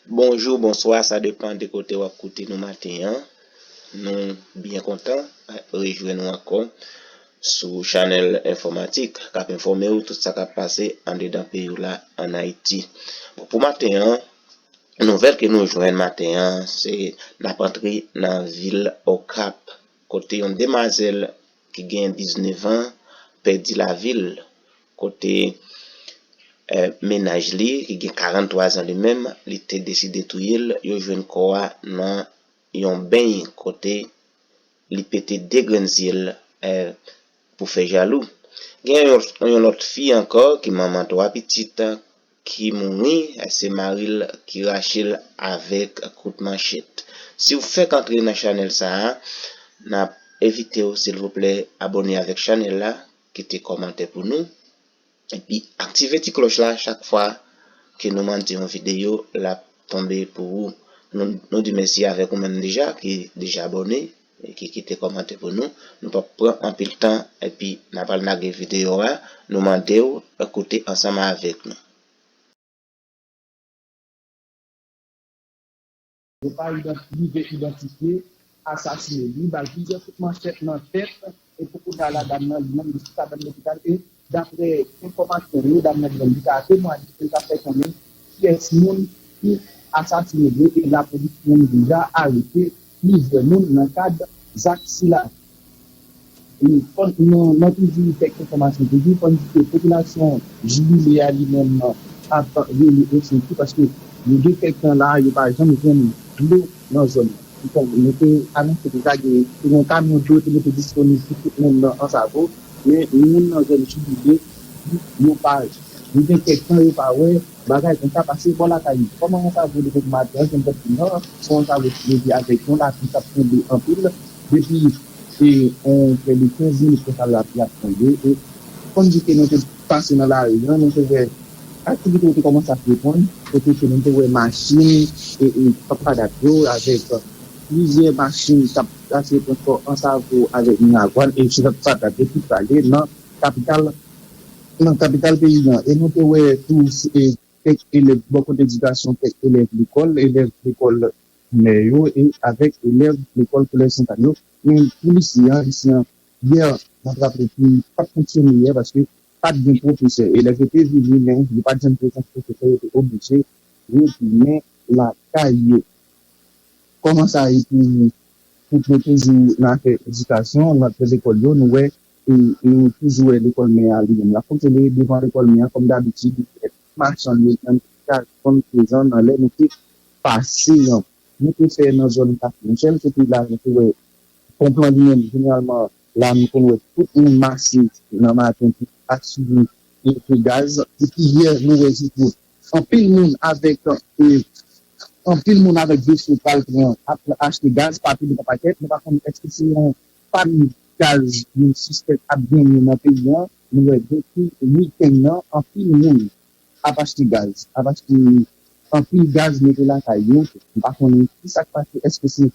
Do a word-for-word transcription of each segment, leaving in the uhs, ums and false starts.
Bonjou, bonswa, sa depann de kote w ap koute nou maten an. Nou byen kontan rejwenn ou ankò sou chanèl enfòmatik k ap enfòme w tout sa k ap pase anndedan peyi w la ann Ayiti. Bon, pou maten an, nouvèl ke nou jwenn maten an, se n ap antre nan vil Okap, kote yon demwazèl ki gen diznèf an pèdi lavi l, kote eh, mennaj li, ki gen karant twa zan li menm, li te deside touye l. Yo jwenn kò a nan yon beny kote li pete de grenn zye l eh, pou fè jalou. Gen yon, yon lòt fi ankò ki manman twa pitit ki mouri, eh, se mari l ki rache l avèk kout manchèt. Si w fèk antre nan chanèl sa a, n ap envite w, silvouplè, abòne avèk chanèl la, kite kòmantè pou nou. Epi aktive ti klòch la chak fwa ke nou mande yon videyo, l ap tonbe pou ou. Nou, nou di mèsi avèk ou menm deja ki deja abòne e ki kite kòmantè pou nou. Nou p ap pran anpil tan epi n a pral lage videyo a. Nou mande w koute ansanm avèk nou. Yo pa idan- rive idantifye asasine li, ba l plizyè kout manchèt nan tèt, e pou kounye a la, dam nan li menm li sou kabann lopital, e daprè enfòmasyon yo, dam nan li menm li ka temwaye, e l ka fè konnen kiyès moun ki asasine li, e lapolis menm deja arete plizyè moun nan kad zak sila. Nan, nan toujou kèk enfòmasyon toujou, fò n di ke popilasyon Jibile a li menm ap rele osi tou paske yo gen kèk tan la a yo pa janm jwenn dlo nan zòn nan. Nou te anonse deja gen te gen yon kamyon dlo te mete disponib pou tout moun nan Ansavo, men moun nan zòn Jibile di yo pa, yo gen kèk tan yo pa wè bagay konsa pase bò lakay yo. Kòman Ansavo depi maten an, jan m t ap di nou an, se yon Ansavo ki leve avèk yon lapli k ap tonbe anpil depi e yon prè de kenz minit konsa lapli ap tonbe e fò n di ke nou te pase nan lari an, nou te wè aktivite yo te kòmanse ap reprann, kote ke nou te wè machin e e k ap padat yo avèk plizyè machin k ap asire transpò Ansavo avèk Miragwàn e k ap padat epi prale nan kapital nan kapital peyi an. E nou te wè tou e kèk elèv bò kote edikasyon kèk elèv lekòl, elèv lekòl primè yo e avèk elèv lekòl kolèj Sentàn yo. Men pou lise an, lise an yè, m ap raple ki pa t fonksyone yè paske pa t gen pwofesè. Elèv yo te vini men yo pa t jwenn prezans pwofesè, yo te oblije retounen lakay yo. Kòman sa ye pou pou nou toujou nan afè edikasyon, nan afè lekòl yo, nou wè e nou toujou wè lekòl mè a li menm l ap fonksyone devan lekòl mè a kòm dabitid, machann yo menm ki ka konn prezan nan lè nou te pase an. Nou te fè nan zòn Kafou Michèl, kote la nou te wè Konplan li menm, jeneralman, la nou konn wè tout moun mache nan maten pou asire e pou gaz. Epi yè, nou wè sitou anpil moun avèk e, anpil moun avèk veso pral pran ap achte gaz pa pil pa pakèt. Nou pa konn èske se yon pann gaz nou sispèk ap genyen nan peyi an. Nou wè depi wikenn nan, anpil moun ap achte gaz, ap achte anpil gaz mete lakay yo. M pa konnen ki sa k pase, èske se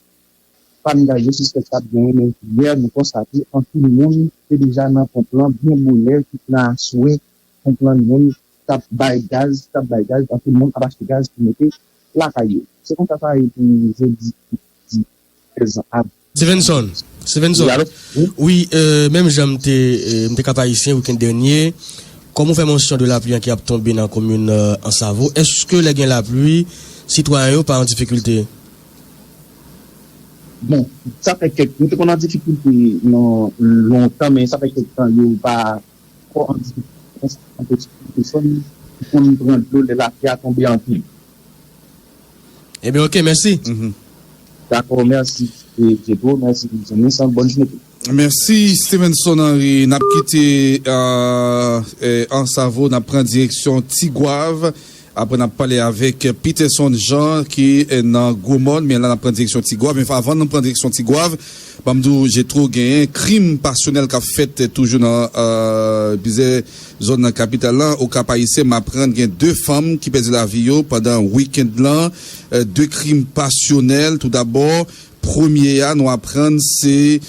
pann gaz yo sispèk t ap genyen, men yè nou konstate anpil moun te deja nan ponp lan byen bonè, kit nan aswè, ponp lan li menm t ap bay gaz, t ap bay gaz, anpil moun ap achte gaz pou mete lakay yo. Se konsa sa ye pou jodi di sèz avril. Stevenson, Stevenson, wi, euh, menm jan m te, euh, m te Kap Ayisyen wikenn dènye, kòm ou fè mansyon de lapli an ki ap tonbe nan komin euh, Ansavo, èske lè gen lapli, sitwayen yo pa an difikilte? Bon, sa fè kèk, nou te konn an difikilte nan lontan, men sa fè kèk tan yo pa twò an difikilte. Anpil pèsòn ki konn pran dlo lè lapli a tonbe anpil. Ebyen, oke, mèsi. Dakò, mèsi Diego, mèsi Jonis, bòn jounen tou. Mèsi Stevenson Henry. N ap kite euh, euh, Ansavo, n ap pran direksyon Tigwav. Apre n ap pale avèk Peterson Jean ki nan Gwomòn, men la n ap pran direksyon Tigwav. Men avan nou pran direksyon Tigwav, ban m di w Jetro, genyen krim pasyonèl k ap fèt toujou nan plizyè zòn nan kapital la. Okap Ayisyen, m aprann gen de fanm ki pèdi lavi yo pandan wikenn lan. De krim pasyonèl, toudabò, premye a nou aprann se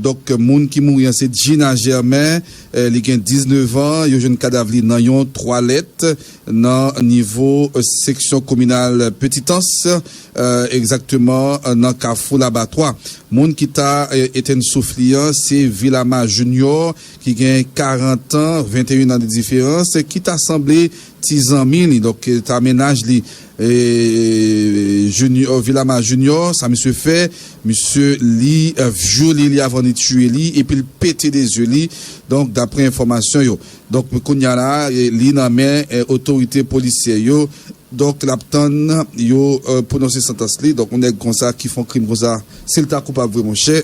donk moun ki mouri an se Gina Germain, Eh, li gen diznèf an, yo jwenn kadav li nan yon twalèt nan nivo, eh, seksyon kominal Petitans, eh, egzakteman, eh, nan kafou Labatwa. Moun ki ta, eh, etenn souf li an, se Vilama Junior, ki gen karant an, venteyen an de diferans, ki ta sanble ti zanmi li. Donk, eh, ta mennaj li, eh, Junior, Vilama Junior, sa misye fè, misye li, eh, vyole li avan li tiye li, epi l pete de zye li. Donk, daprè enfòmasyon yo. Donk, kounye a la, eh, li nan men, eh, otorite polisyè yo. Donk, l ap tann yo, eh, pwononse santans li. Donk, yon nèg konsa ki fè yon krim konsa, si l ta koupab vre, monchè,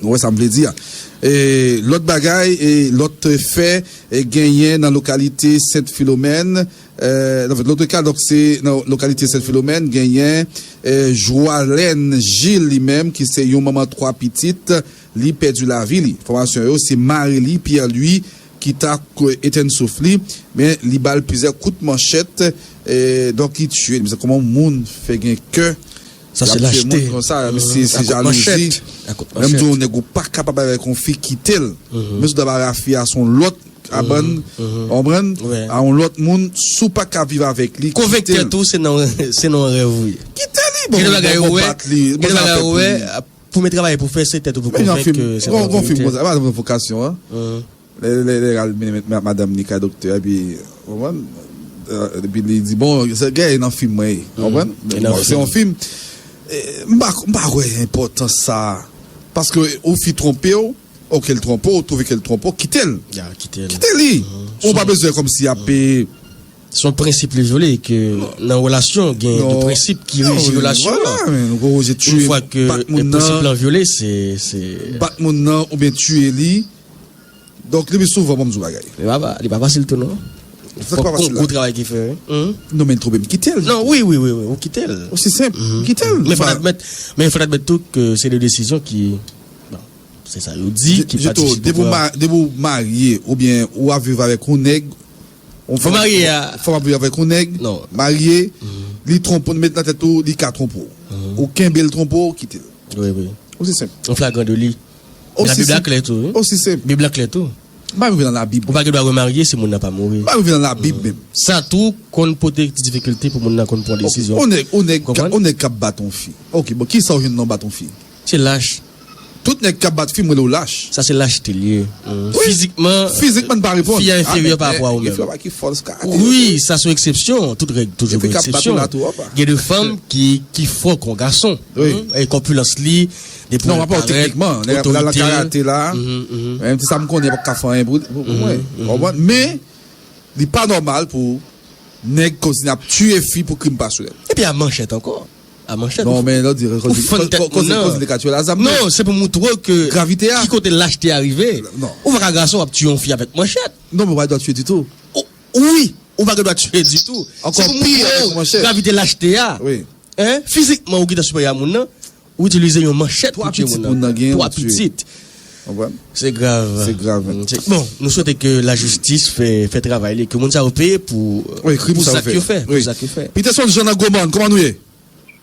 nou wè sa m vle di a. E lòt bagay, e lòt fè, e genyen nan lokalite Sent Filomèn, eh, anfèt, lòt ka, donk, se nan lokalite Sent Filomèn, genyen, eh, Joalène Gilles li menm, ki se yon manman twa pitit, li pèdi lavi li. Enfòmasyon yo, se mari li, Pierre Louis, ki ta k-, etenn souf li, men li ba l plizyè kout manchèt, eh, donk li tiye li. Men kòman moun fè gen kè Sa se lachte. Moun konsa, men se, se jalouzi. Menm di yon nèg ou pa kapab avèk yon fi, kite l. Menm si w ta ba fi a se yon lòt kabann, konprann? A yon lòt moun, si w pa ka viv avèk li, kite l. Konvenk tèt ou se nan, se nan rèv ou ye. Kite li, bon, bon, bon, bat li, bon, sa fè pou li. Premye travay pou fè, se tèt ou pou konvenk ke se pa yon verite. Gon fim konsa, pa nan vokasyon, an. Lè, lè, lè al mennen madanm li kay doktè, epi, konprann? Eh, epi li di, bon, se gè nan fim mwen ye, konprann? Bon, se yon fim. Eh, m pa, m pa wè enpòtans sa. Paske ou fi twonpe w, oke, l twonpe w, ou twouve ke l twonpe w, kite l. Kite li. Ou pa bezwen kòmsi ap, eh, Se yon prensip li vyole, ke nan relasyon, gen de prensip ki reji relasyon an. Yon fwa ke prensip lan vyole, se, se... Bat moun nan oubyen tiye li. Donk, li pi souvan, bon, m di w bagay. Li pa, li pa fasil tou, non. Fòk gon gwo travay ki fè, wi. Non, men twonpe m, kite l. Non, wi, wi, wi, wi, ou kite l. Osi senp, kite l. Men fò n admèt, men fò n admèt tou ke se de desizyon ki, bon, se sa yo di, ki pa difisil pou pran. Depi w marye oubyen ou ap viv avèk yon nèg, Fò marye a. Fò w ap viv avèk yon nèg, marye, li twonpe w, li met nan tèt ou, li ka twonpe w. Ou kenbe l twonpe w, kite l. Wi, wi. Osi senp. An flagran deli. Bib la klè tou, wi. Osi senp. Bib la klè tou. M pa rive nan Labib. Ou pa gen dwa remarye si moun nan pa mouri. M pa rive nan Labib menm. Sa tou konn pote ti difikilte pou moun nan konn pran desizyon. Yon nèg, yon nèg, yon nèg k ap bat yon fi. Oke, bon, kisa w jwenn nan w bat yon fi? Se lach. Tout nèg k ap bat fi m rele w lach. Sa se lachte l ye. Wi. Fizikman, fizikman, n pa reponn. Fi a enferyè pa rapò a ou menm. Gen fi ki fò l ka. Wi, sa se yon eksepsyon. Tout règ toujou gen eksepsyon. Gen de fanm ki, ki fò kon gason. Wi. E kòpilans li, depi w parèt, otorite l. Teknikman, nèg ap nan karate la. Menm ti sa m konnen, pa ka fè anyen pou, pou, pou mwen. Konprann? Men, li pa nòmal pou nèg kontinye ap tiye fi pou krim pasyonèl. Epi a manchèt ankò. A manchèt. Non, men lè w di, ou fann tèt moun nan. Koze, koze li ka tiye l a zam tou. Non, se pou moutre w ke gravite a, ki kote lachte a rive. Non. Ou pa ka gason w ap tiye yon fi avèk manchèt. Non, men ou pa gen dwa tiye ditou. Wi, ou pa gen dwa tiye ditou. Ankò pi avèk manchèt. Se pou moutre w gravite lachte a. Wi. Hein? Fizikman, ou gentan siperyè a moun nan. Ou itilize yon manchèt pou tiye moun nan. Twa pitit moun nan genyen, ou tiye. Twa pitit. Konprann? Se grav. Se grav. Bon, nou swete ke lajistis fè, fè travay li, ke moun sa yo peye pou, pou zak yo fè, pou zak yo fè. Peterson Jean nan Gwo Mòn, kòman nou ye?